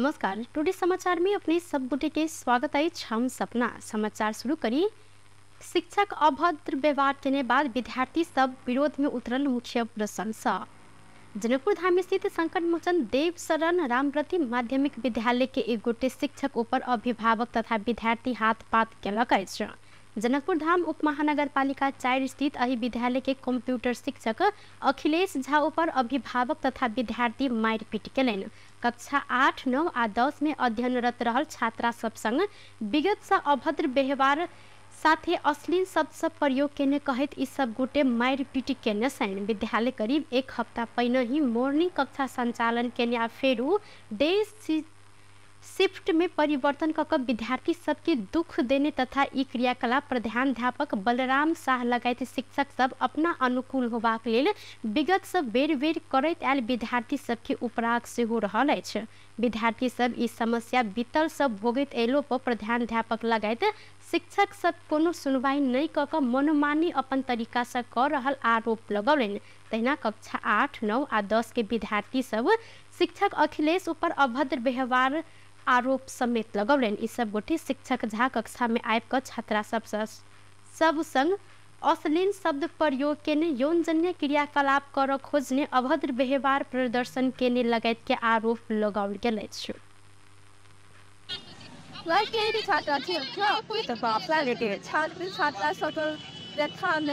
नमस्कार, टुडे समाचार में अपने सब गोटे के स्वागत अछि। हम सपना समाचार शुरू करी। शिक्षक अभद्र व्यवहार केने बाद विद्यार्थी सब विरोध में उतरल मुख्य प्रशंसा। जनकपुर धाम स्थित संकट मोचन देव शरण रामप्रति माध्यमिक विद्यालय के एक गोटे शिक्षक ऊपर अभिभावक तथा विद्यार्थी हाथ पात केलक अछि। जनकपुर धाम उप महानगरपालिका 4 स्थित एहि विद्यालय के कंप्यूटर शिक्षक अखिलेश झा ऊपर अभिभावक तथा विद्यार्थी मारिपीट केलनि। कक्षा 8, 9 आ 10 में अध्ययनरत रहल छात्रा सब संग विगत से अभद्र व्यवहार साथे अश्लील शब्द सब प्रयोग केने कहैत ई सब गोटे मारिपीट केने छनि। विद्यालय करीब एक हफ्ता पहिने ही मॉर्निंग कक्षा संचालन केने आ फेरू डे शिफ्ट में परिवर्तन कऽ विद्यार्थी सबके दुख देने तथा ई क्रियाकलाप प्रधानाध्यापक बलराम शाह लगायत शिक्षक सब अपना अनुकूल होबाक लेल विगत सब बेर बेर करैत आयल विद्यार्थी सबके उपराग सेहो रहल अछि। विद्यार्थी सब ई समस्या बीतल सब भोगैत अयलो पर प्रधानाध्यापक लगायत शिक्षक सब कोनो सुनवाई नहि कऽ कऽ मनमानी अपन तरीका से कऽ रहल आरोप लगौलनि। तहिना कक्षा 8, 9 आ 10 के विद्यार्थी सब शिक्षक अखिलेश ऊपर अभद्र व्यवहार आरोप समेत लगौलनि। ई सब गोटे शिक्षक झा कक्षा में आबि कऽ छात्रा सब संग अश्लील शब्द प्रयोग केने, यौनजन्य क्रियाकलाप कर खोजने, अभद्र व्यवहार प्रदर्शन केने लगायत के आरोप लगाओल गेल अछि। छात्रा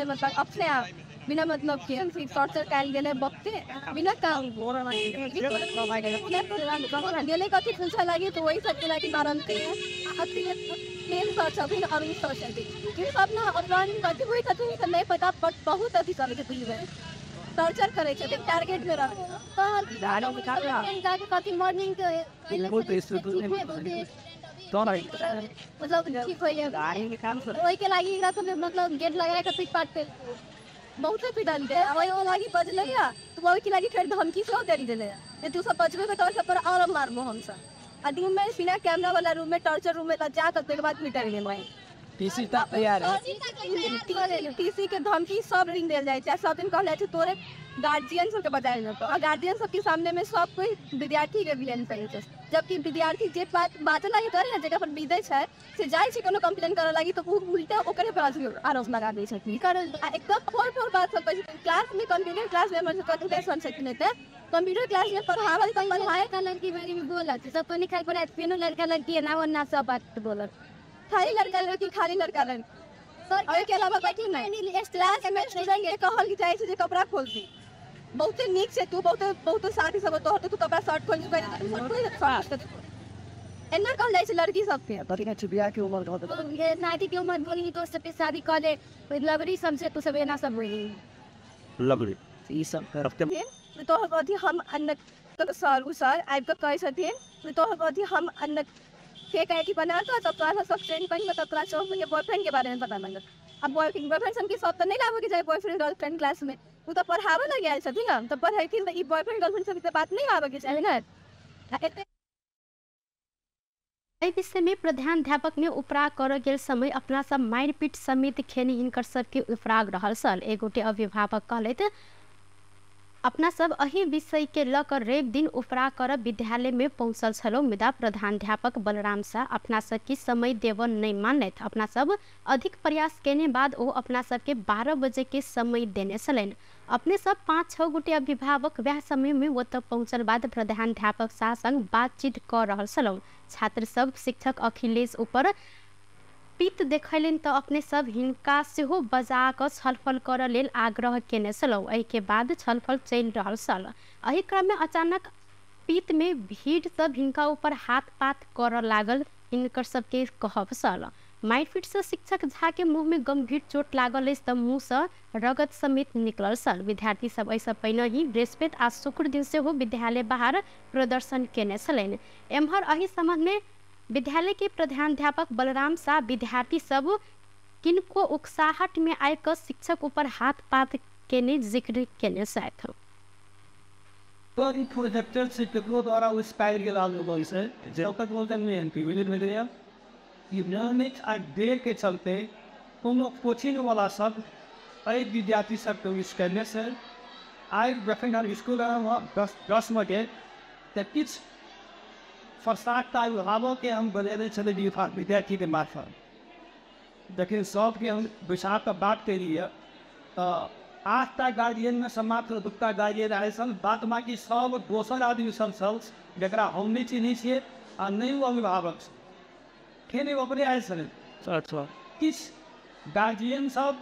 मतलब अपने आप बिना मतलब के टॉर्चर कयल गेलै बहुते बिना काम गेलै। कथी पूछऽ लागी तऽ वही सबके लागी मारल मेन सर छथिन अरुण सर छथिन, सब ने कथी होइ छथिन तऽ नहि पता, बट बहुत अथी करै छथिन, टॉर्चर करै छथिन, टारगेट में रहै कथी मॉर्निंग के मतलब ठीक होइए ओहिके लागि एकरा सब मतलब गेट लगा कऽ पिट पाट पे बहुते पिटल के ओहि लागि बजलै तऽ ओहिके लागि फेर धमकी सेहो दे देलै जे तू सब बजबे तऽ तोहर सब पर आओर मारबो हमसब। आ रूम में बिना कैमरा वाला रूम में टॉर्चर रूम में जा कऽ ताहिके बाद पिटल गेलै। टीसी तैयार है, टीसी के धमकी सब दिन देल जाइ छै। सब दिन कहल जाइ छै तोरे गार्जियन सबके बतायल जेतौ आ गार्जियन सबके सामने में सब कोई विद्यार्थी के विलेन करै छै, जबकि विद्यार्थी जे बात बाजऽ लागि करे ने जकरा पर बीतै छै से जाइ छै कोनो कम्प्लेन करऽ लागि तऽ ओ उल्टा ओकरे पर आरोप लगा दै छथिन। आ एकदम फोर फोर बात सब कहै छथिन। क्लास में कंप्यूटर क्लास में हमर सबके छथिन एते कंप्यूटर क्लास में पढ़ावल तऽ लड़का लड़की बारे में बोलत सब कोनी खाली पढ़ाई फेनो लड़का लड़की एना ओना सब बात बोलत, खाली लड़का लड़की खाली लड़का लड़की ओहिके अलावा कथी नहि। क्लास में स्टूडेंट के कहल जाइ छै जे कपड़ा खोल दी, बहुते नीक छै तू, बहुते बहुते साथी सब तोहर तू कपड़ा शर्ट खोल एना कहल जाइ छै लड़की सबके। बियाह के उम्र शादी के उम्र बोली तो सब शादी कऽ ले लवरी समझे तू सब एना सब बोली लवरी ई सब तोहर कथी हम अन्न सर उ सर आबि कऽ कहै छथिन तोहर कथी हम अन्न फेक I D बना कऽ तब तोरा सब फ्रेंड बनि कऽ तब तोरा सब बॉयफ्रेंड के बारे में पता लगत। अब बॉयफ्रेंड सबके सब तऽ नहि लाबऽ के चाही बॉयफ्रेंड गर्लफ्रेंड क्लास में, ओ तऽ पढ़ाबऽ लागि आयल छथिन ने तऽ पढ़ेथिन तऽ ई बॉयफ्रेंड गर्लफ्रेंड सबके बात नहि आबऽ के चाही ने। एहि विषय में प्रधानाध्यापक ने उपराग करऽ गेल समय अपना सब मारिपीट समेत खेने हिनकर सबके उपराग रहल छल। एक गोटे अभिभावक कहलथि अपना सब एहि विषय के लऽ कऽ रवि दिन उपराग कर विद्यालय में पहुँचल छलहुँ, मुदा प्रधानाध्यापक बलराम शाह अपना सबके समय देबऽ नहि मानलथि। अपना सब अधिक प्रयास केने बाद ओ अपना सबके 12 बजे के समय देने छलनि। अपने सब 5-6 गोटे अभिभावक वएह समय में ओतऽ पहुँचल बाद प्रधानाध्यापक शाह संग बातचीत कऽ रहल छलहुँ। छात्र सब शिक्षक अखिलेश ऊपर पीत देखलनि तऽ अपने सब हिनका सेहो बजा कऽ छलफल करऽ लेल आग्रह केने छलहुँ। एहिके बाद छलफल चलि रहल छल। एहि क्रममे अचानक पीत में भीड़ सब हिनका ऊपर हाथ पात करऽ लागल हिनकर सबके कहब छल। मारिपीट से शिक्षक झा के मुँह में गंभीर चोट लागल अछि तऽ मुँह से रगत समेत निकलल छल। विद्यार्थी सब एहिसँ पहिने ही बृहस्पति आ शुक्र दिन सेहो विद्यालय बाहर प्रदर्शन केने छलनि। एम्हर एहि संबंध में विद्यालय के प्रधानाध्यापक बलराम शाह विद्यार्थी सब किनको उकसाहट में आबि कऽ शिक्षक ऊपर हाथ पात केने जिक्र केने छथि। प्रोजेक्टर से केकरो द्वारा देर के चलते कोनो कोचिंग वाला सब एहि विद्यार्थी सबके विश करने से आइ जखन हम स्कूल 10 बजे तऽ किछु 7टा अभिभावकके हम बजेने छलै विद्यार्थीके मार्फत। लेकिन सबके हम बैसा कऽ बात केलियै तऽ 8टा गार्जियनमे सँ मात्र 2टा गार्जियन आयल छल, बात बाकी सब दोसर आदमी सब छल जकरा हम नहि चिन्है छियै आ नहि ओ अभिभावक छल। फेर एगो अपने आयल छलै। अच्छा, किछु गार्जियन सब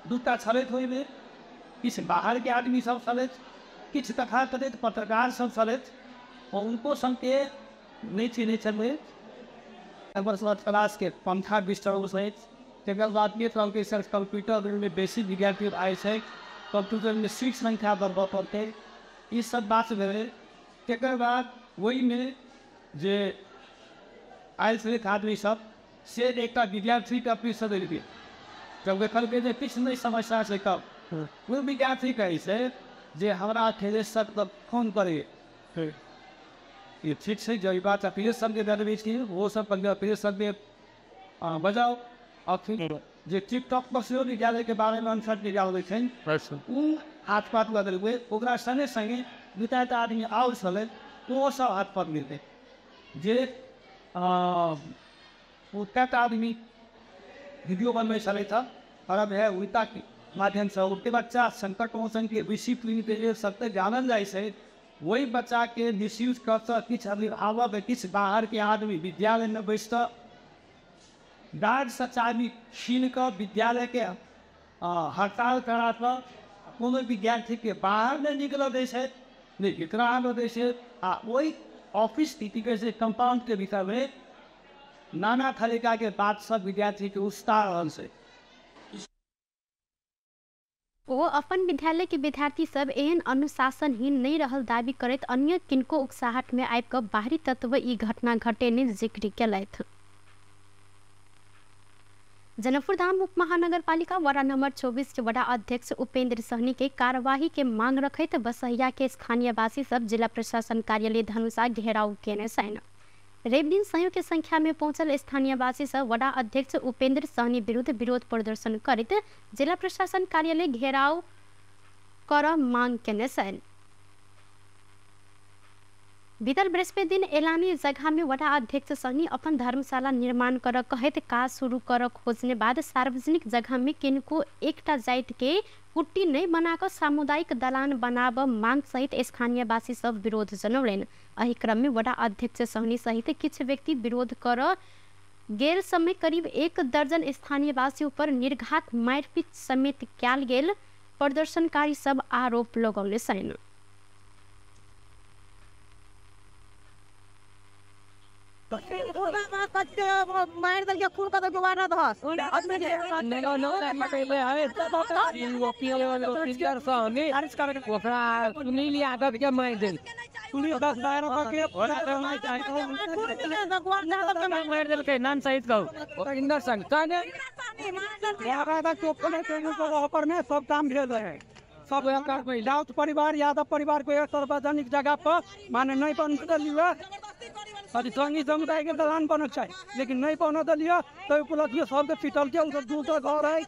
2टा छलथि, ओहिमे किछु बाहरके आदमी सब छलथि, किछु तथाकथित पत्रकार सब छलथि, हुनको सबके नहि चिन्है छलै। क्लासके पंखा डिस्टर्ब छै, तकर बाद के कहलकै सर कम्प्यूटर रूममे बेसी विद्यार्थी आयल छै, कम्प्यूटरमे सीट संख्या बढ़बऽ पड़तै, ई सब बात भेलै। तकर बाद ओहिमे जे आयल छलथि आदमी सब से एकटा विद्यार्थीके अपील देलकै। जब देखलकै जे किछु नहि समस्या छै तब ओ विद्यार्थी कहै छै जे हमरा अखिलेश सर तब फोन करै। ई ठीक छै, जब ई बात अखिलेश सरके दे छी, ओहो सब कहलकै अखिलेश सरके बजाउ। और फिर जे टिकटॉक पर सेहो विद्यालयके बारेमे अनसर निकालबै छनि ओ हाथ पात लऽ देलकै। ओकरा सङ्गे सङ्गे 2-4टा आदमी आओर छलै, ओहो सब हाथ पात गेलै। जे ओ 4टा आदमी वीडियो बनबै छलथि हँ और है उल्टाके माध्यमसँ ओते बच्चा संकट मोचनके डिसिप्लिनके जे सबके जानल जाइ छै, वही बच्चाके मिसयूज कऽ कऽ किछु अभिभावक किछु बाहरके आदमी विद्यालयमे बैस कऽ गार्डसँ चाबी छीन कऽ विद्यालयके हड़ताल करा कऽ कोनो विद्यार्थीके बाहर नहि निकलऽ दै छै, नहि भीतर आबऽ दै छै। आ ओहि ऑफिस की कहै छै कम्पाउंडके भीतरमे नाना तरीकाके बात सब विद्यार्थीके उकसा रहल छै। ओ अपन विद्यालय के विद्यार्थी सब एहन अनुशासनहीन नहीं रहल दावी करैत अन्य किनको उकसाहट में आबि कऽ बाहरी तत्व ई घटना घटेने जिक्र केलथि। जनकपुरधाम उप महानगरपालिका वडा नंबर 24 के वडा अध्यक्ष उपेंद्र सहनी के कार्यवाही के मांग रखैत बसहिया के स्थानीयवासी सब जिला प्रशासन कार्यालय धनुषा घेराव केने छनि। रवि दिन सयौं के संख्या में पहुंचल स्थानीयवासी सब वडा अध्यक्ष उपेंद्र सहनी विरुद्ध विरोध प्रदर्शन करैत जिला प्रशासन कार्यालय घेराव कर मांग केने छनि। बीतल बृहस्पति दिन एलानी जगह में वडा अध्यक्ष सहनी अपन धर्मशाला निर्माण कर कहैत काज शुरू कर खोजने बाद सार्वजनिक जगह में किनको एकटा जाति के कुट्टी नहीं बनाकर सामुदायिक दलान बनाब मांग सहित स्थानीयवासी सब विरोध जनौलनि। एहि क्रम में वडा अध्यक्ष सहनी सहित किछु व्यक्ति विरोध कर गेल समय करीब 1 दर्जन स्थानीयवासी पर निर्घात मारपीट समेत कयल गेल प्रदर्शनकारी सब आरोप लगौने छनि। मारि देलकै, खून कऽ देलकै, वारा धस। सुनील यादव के मारि देलकै, मारि देलकै, नाम सहित कहू इंदर संग सब काम भेल रहे। सब राउत परिवार यादव परिवार को सार्वजनिक जगह पर माने नहीं बन दिलियै, संगी समुदाय के दलान बनक चाही, लेकिन नहीं बन दिलियै तो उपलब्धि सबके पिटल के दूसरा घर है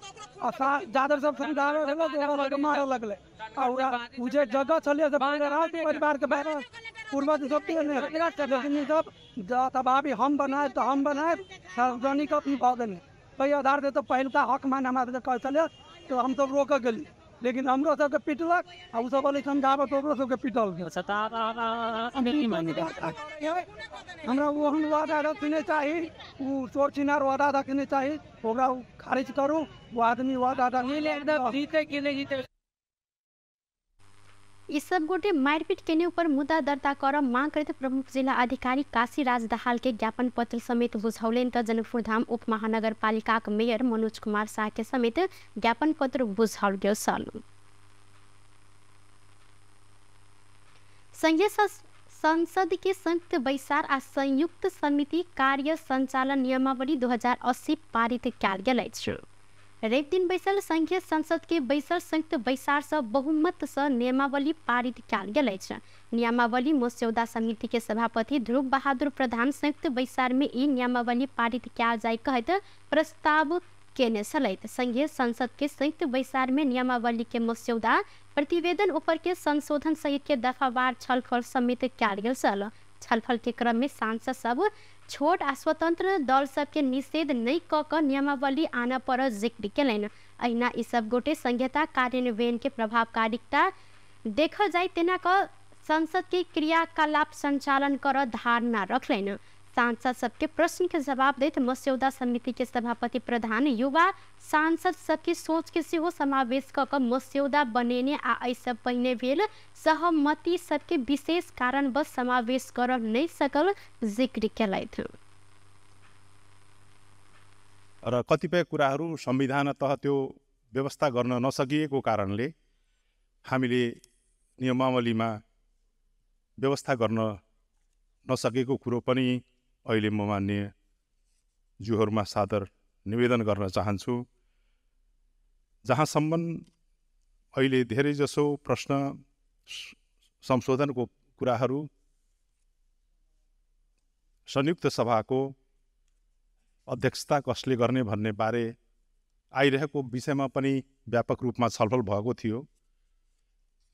आ जादव सब समझाबे मारे लगलै। आ ओ जे जगह छलै से राउत परिवार के पूर्वज सब लेकिन सब तब अभी हम बनाए तो हम बनाए सार्वजनिक अपनी भाव देने ताहि आधार से तो पहिलका हक मान हमरा सबके कहै छलै तो हम सब रोकऽ गेलियै, लेकिन हमरो सबके पिटलक आ ओ सब समझाबऽ तऽ ओकरो सबके पिटल गेल। हमरा ओहन वादा रखने चाही, ओ चोर चिनार वादा रखने चाही, ओकरा खारिज करू, ओ आदमी वादा जीते। ई सब गोटे मारपीट केने ऊपर मुद्दा दर्ता कर मांग करैत प्रमुख जिला अधिकारी काशीराज दाहाल के ज्ञापन पत्र समेत बुझौलनि त जनकपुरधाम उप महानगरपालिकाक मेयर मनोज कुमार शाह के समेत ज्ञापन पत्र बुझाओल गेल छल। संघीय संसद के संयुक्त बैसार आ संयुक्त समिति कार्य संचालन नियमावली 2080 पारित कयल गेल अछि। रवि दिन बैसल संघीय संसद के बैसल संयुक्त बैसार से बहुमत से नियमावली पारित कयल गेल अछि। नियमावली मस्यौदा समिति के सभापति ध्रुव बहादुर प्रधान संयुक्त बैसार में ई नियमावली पारित कयल जाय कहैत प्रस्ताव केने छलथि। संघीय संसद के संयुक्त बैसार में नियमावली के मस्यौदा प्रतिवेदन ऊपर के संशोधन सहित के दफावार छलफल समेत कयल गेल छल। छलफल के क्रम में सांसद सब छोट आ स्वतंत्र दल सबके निषेध नहि कऽ कऽ नियमावली आनऽ पर जिक्र केलनि। अहिना ई सब गोटे संहिता कार्यान्वयन के प्रभावकारिता देखल जाय तेना कऽ संसद के क्रियाकलाप संचालन कर धारणा रखलनि। सांसद सबके प्रश्न के जवाब दैत मस्यौदा समिति के सभापति प्रधान युवा सांसद सबके सोच के सेहो समावेश कऽ कऽ मस्यौदा बनेने आ एहिसँ पहिने भेल सहमति सबके विशेष कारणवश समावेश कर नहि सकल जिक्र केलथि। र कतिपय कुराहरू संविधानतः त्यो व्यवस्था गर्न नसकिएको कारणले हामीले नियमावलीमा व्यवस्था गर्न नसकेको कुरो पनि अहिले म मान्य ज्यूहरूमा सादर निवेदन गर्न चाहन्छु। जहाँसम्म अहिले धेरैजसो प्रश्न संशोधनको कुराहरू संयुक्त सभाको अध्यक्षता कसले गर्ने भन्ने बारे आइरहेको विषयमा पनि व्यापक रूपमा छलफल भएको थियो,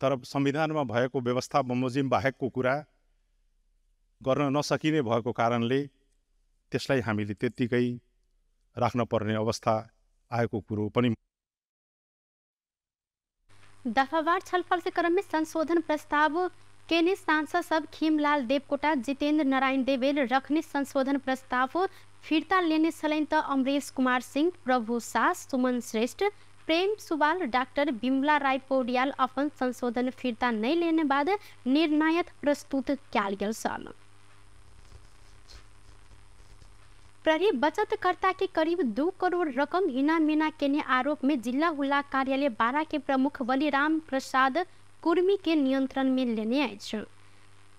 तर संविधानमा भएको व्यवस्था बमोजिम बाहेकको कुरा गर्न नसकिने भएको कारणले त्यसलाई हामीले त्यत्तिकै राख्न पर्ने अवस्था आएको कुरो पनि। दफावार छलफल के क्रम में संशोधन प्रस्ताव केने सांसद सब खीमलाल देवकोटा, जितेन्द्र नारायण देवेल रखने संशोधन प्रस्ताव फिर्ता लेने छलनि त अमरेश कुमार सिंह, प्रभु शाह, सुमन श्रेष्ठ, प्रेम सुवाल, डाक्टर बिमला राय पौड्याल अपन संशोधन फिर्ता नहीं लेने बाद निर्णायक प्रस्तुत कयल गेल छल। प्रहरी बचतकर्ता के करीब 2 करोड़ रकम हिना-मिना केने आरोप में जिला हुला कार्यालय 12 के प्रमुख बलिराम प्रसाद कुर्मी के नियंत्रण में लेने अछि।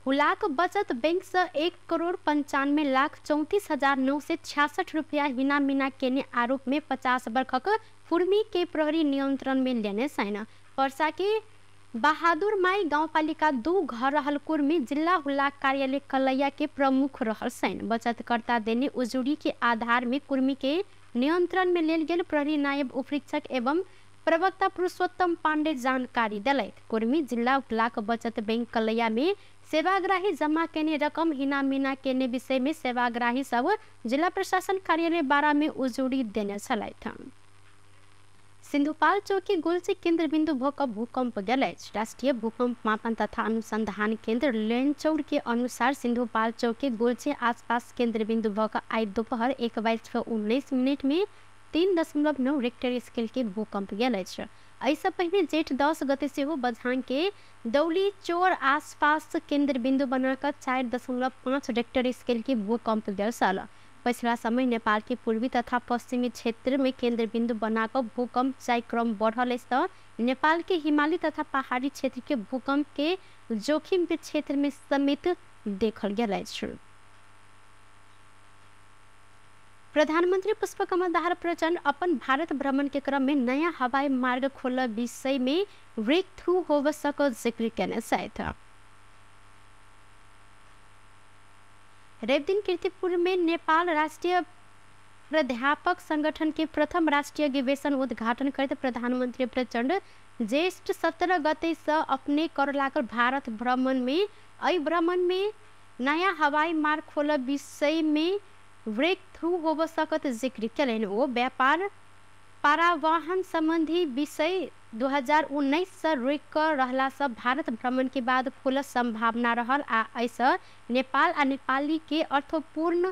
हुलाक बचत बैंक से 1,95,34,966 रुपया हिना-मिना केने आरोप में 50 वर्षक कुर्मी के प्रहरी नियंत्रण में लेने छैन। पर्सा के बहादुर माई गाउँपालिका 2 घर रहल कुर्मी जिल्ला हुला कार्यालय कलैया के प्रमुख रहल छैन। बचतकर्ता देने उजुरी के आधार में कुर्मी के नियंत्रण में लेल गेल प्रहरी नायब उपरीक्षक एवं प्रवक्ता पुरुषोत्तम पांडे जानकारी देलथि। कुर्मी जिल्ला हुलाक बचत बैंक कलैया में सेवाग्राही जमा केने रकम हिना-मिना केने विषय में सेवाग्राही सब जिला प्रशासन कार्यालय 12 में उजुरी देने छलथि। सिन्धुपाल्चोक गुल्ची केन्द्रबिन्दु भोक भूकम्प गेल अछि। राष्ट्रिय भूकम्प मापन तथा अनुसन्धान केन्द्र लेन्चौर के अनुसार सिन्धुपाल्चोक गुल्ची आसपास केन्द्रबिन्दु भोक आइ दोपहर 1:19 में 3.9 रेक्टर स्केल के भूकम्प गेल अछि। एहिसँ पहिने जेठ 10 गते सेहो बझाङ के दौली चोर आसपास केन्द्रबिन्दु बनाकर 4.5 रेक्टर स्केल के भूकम्प गेल छल। पछिला समय नेपाल के पूर्वी तथा पश्चिमी क्षेत्र में केन्द्रबिन्दु बनाकर भूकंप जाय क्रम बढ़ल अछि त नेपाल के हिमाली तथा पहाड़ी क्षेत्र के भूकंप के जोखिम के क्षेत्र में समेत देखल गेल अछि। प्रधानमंत्री पुष्पकमल दाहाल प्रचण्ड अपन भारत भ्रमण के क्रम में नया हवाई मार्ग खोल विषय में ब्रेक थ्रू होव सकल जिक्र केने छथि। रविदिन कीर्तिपुर में नेपाल राष्ट्रीय प्राध्यापक संगठन के प्रथम राष्ट्रीय अधिवेशन उद्घाटन करते प्रधानमंत्री प्रचण्ड ज्येष्ठ 17 गते से अपने कर लागल भारत भ्रमण में एहि भ्रमण में नया हवाई मार्ग खोल विषय में ब्रेक थ्रू होव सकत जिक्र केलनि। ओ व्यापार पारावाहन संबंधी विषय 2019 से रोकि कऽ रहला से भारत भ्रमण के बाद खुलल संभावना रहल आ एहिसँ नेपाल आ नेपाली के अर्थपूर्ण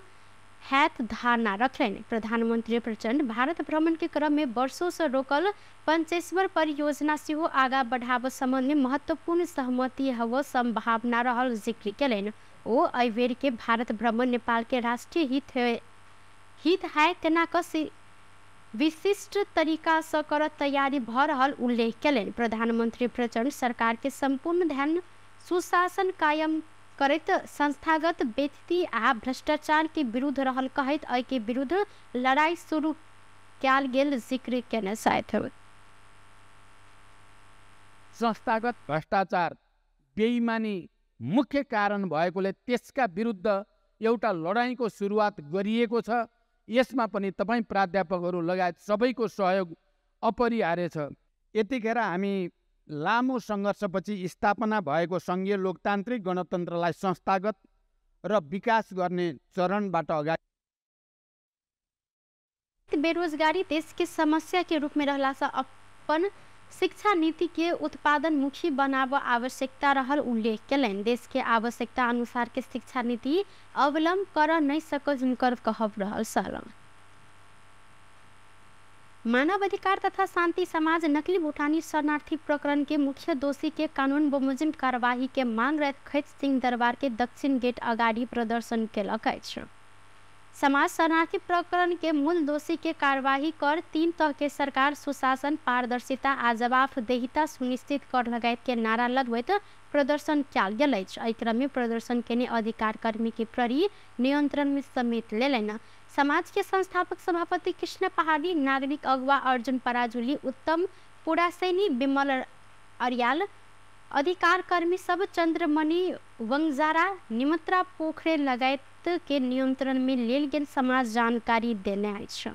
हैत धारणा रखलनि। प्रधानमंत्री प्रचण्ड भारत भ्रमण के क्रम में वर्षों से रोकल पंचेश्वर परियोजना सेहो आगा बढ़ाबऽ संबंध में महत्वपूर्ण सहमति हव संभावना रहल जिक्र केलनि। ओ एहि बेर के भारत भ्रमण नेपाल के राष्ट्रीय हित है तेना कऽ विशिष्ट तरीका से कर तैयारी भ रहल उल्लेख केलनि। प्रधानमंत्री प्रचण्ड सरकार के संपूर्ण ध्यान सुशासन कायम करैत संस्थागत व्यक्ति आ भ्रष्टाचार के विरुद्ध रहल कहैत एहि के विरुद्ध लड़ाई शुरू कयल गेल जिक्र केने छथि। संस्थागत भ्रष्टाचार बेइमानी मुख्य कारण भएकोले त्यसका विरुद्ध एउटा लडाइँको सुरुवात गरिएको छ। यसमा पनि तपाईँ प्राध्यापकहरू लगायत सबैको सहयोग अपरिहार्य छ। यतिखेर हामी लामो सङ्घर्षपछि स्थापना भएको सङ्घीय लोकतान्त्रिक गणतन्त्रलाई संस्थागत र विकास गर्ने चरणबाट अगाडि। बेरोजगारी देश के समस्या के रूप में रहला से अपन शिक्षा नीति के उत्पादनमुखी बनाब आवश्यकता रहल उल्लेख केलनि। देश के आवश्यकता अनुसार के शिक्षा नीति अवलंब कर नहीं सकल हुनकर कहब रहल छल। मानव अधिकार तथा शांति समाज नकली भूटानी शरणार्थी प्रकरण के मुख्य दोषी के कानून बमोजिम कार्यवाही के मांग रखैत सिंह दरबार के दक्षिण गेट अगाडि प्रदर्शन केलक अछि। समाज शरणार्थी प्रकरण के मूल दोषी के कार्यवाही कर 3 तह के सरकार सुशासन, पारदर्शिता आ जवाबदेहिता सुनिश्चित कर लगायत के नारा लगबैत प्रदर्शन कयल गेल अछि। एहि क्रम में प्रदर्शन केने अधिकार कर्मी के प्रहरी नियंत्रण में समेत लेलनि। समाज के संस्थापक सभापति कृष्ण पहाड़ी, नागरिक अगुवा अर्जुन पराजुली, उत्तम पुरासैनी, विमल अर्याल, अधिकार कर्मी सब चंद्रमणि वंगजारा, निमत्रा पोखरे लगायत के नियंत्रण में लेल गेल समाज जानकारी देने अछि।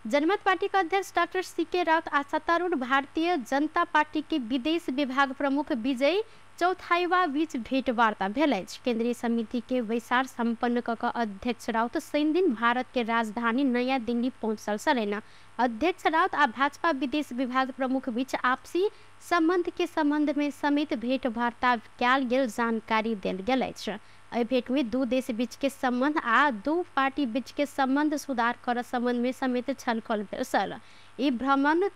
जनमत पार्टी के अध्यक्ष डॉक्टर सीके राउत आ सत्तारूढ़ भारतीय जनता पार्टी के विदेश विभाग प्रमुख विजय चौथाईवा बीच भेंटवार्ता भेल अछि। केंद्रीय समिति के बैसार संपन्न क अध्यक्ष राउत शनि दिन भारत के राजधानी नया दिल्ली पहुंचल छलनि। अध्यक्ष राउत आ भाजपा विदेश विभाग प्रमुख बीच आपसी संबंध के संबंध में समेत भेंटवार्ता कयल गेल जानकारी देल गेल अछि। एहि भेंट में दू देश बीच के संबंध आ दू पार्टी बीच के संबंध सुधार कर संबंध में समेत छलफल भेल छल। ई भ्रमण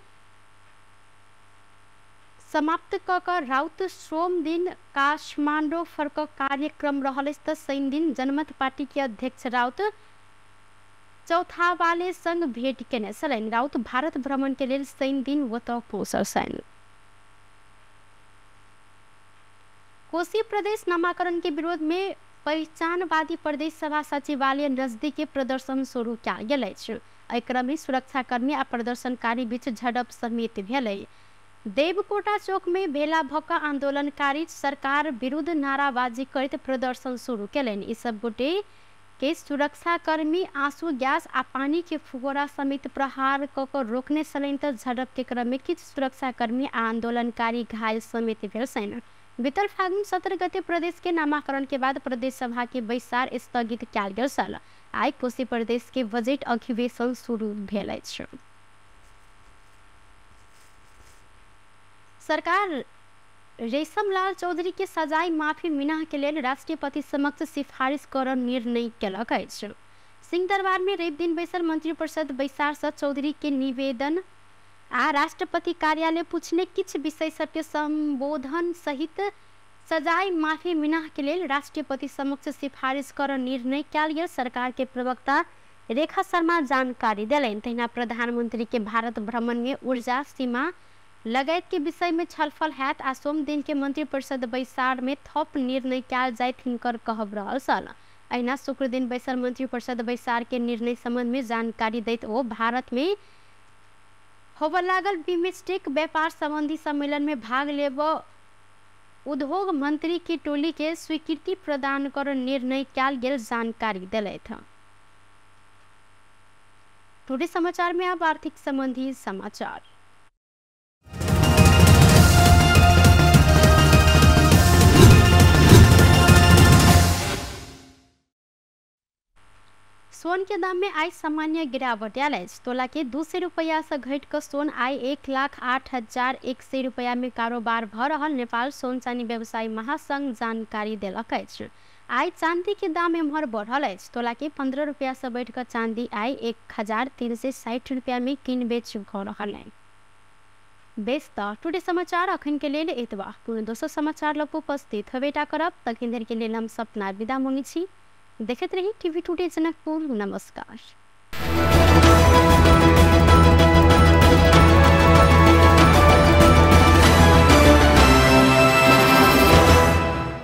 समाप्त क राउत सोम दिन काठमाडौँ फर्क कार्यक्रम रहल अछि त शनि दिन जनमत पार्टी के अध्यक्ष राउत चौथावाले संग भेंट केने छलनि। राउत भारत भ्रमण के लेल शनि दिन ओतऽ पहुँचल छलनि। कोसी प्रदेश नामाकरण के विरोध में पहिचानवादी प्रदेश सभा सचिवालय नजदीक के प्रदर्शन शुरू कयल गेल अछि। एहि क्रम में सुरक्षाकर्मी आ प्रदर्शनकारी बीच झड़प समेत भेलै। देवकोटा चौक में भेला भऽ आंदोलनकारी सरकार विरुद्ध नाराबाजी करैत प्रदर्शन शुरू केलनि। ई सब गोटे के सुरक्षाकर्मी आंसू गैस आ पानी के फुहारा समेत प्रहार क रोकने छलनि त झड़प के क्रम में किछु सुरक्षाकर्मी आ आंदोलनकारी घायल समेत भेल छनि। बीतल फागुन 17 गते प्रदेश के नामाकरण के बाद प्रदेश सभा के बैसार स्थगित कयल गेल छल। आइ कोसी प्रदेश के बजट अधिवेशन शुरू भेल अछि। सरकार रेशमलाल चौधरी के सजाय माफी मिनाह के लेल राष्ट्रपति समक्ष सिफारिश कर निर्णय केलक अछि। सिंहदरबार में रवि दिन बैसल मंत्रिपरिषद बैसार से चौधरी के निवेदन आ राष्ट्रपति कार्यालय पूछने किछु विषय सबके संबोधन सहित सजाय माफी मिनाह के लेल राष्ट्रपति समक्ष सिफारिश कर निर्णय कयल गेल सरकार के प्रवक्ता रेखा शर्मा जानकारी देलनि। तहिना प्रधानमंत्री के भारत भ्रमण में ऊर्जा, सीमा लगायत के विषय में छलफल हैत आ सोम दिन के मंत्रिपरिषद बैसार में थप निर्णय कयल जाइत हिनकर कहब रहल छल। अहिना शुक्र दिन बैसल मंत्रिपरिषद बैसार के निर्णय संबंध में जानकारी दैत ओ भारत में होबय लागल बिम्स्टेक व्यापार संबंधी सम्मेलन में भाग लेब उद्योग मंत्री की टोली के स्वीकृति प्रदान कर निर्णय कयल गेल जानकारी देलथि। टुडे समाचार में अब आर्थिक संबंधी समाचार। सोन के दाम में आई सामान्य गिरावट आयल अछि। तोला के 200 रुपया से घटि कऽ सोन आइ 1,08,100 रुपया में कारोबार भऽ रहल नेपाल सोन चानी व्यवसायी महासंघ जानकारी देलक अछि। आइ चांदी के दाम एम्हर बढ़ल अछि। तोला के 15 रुपया से बढ़ि कऽ चांदी आइ 1,360 रुपया में किन बेच भऽ रहल अछि। बेस तऽ टुडे समाचार अखन के लेल एतबा। कोनो दोसर समाचार लऽ उपस्थित हेबेटा करब। तखन धरि के लेल हम सपना विदा मांगै छी। देखैत रही टीवी टुडे जनकपुर। नमस्कार।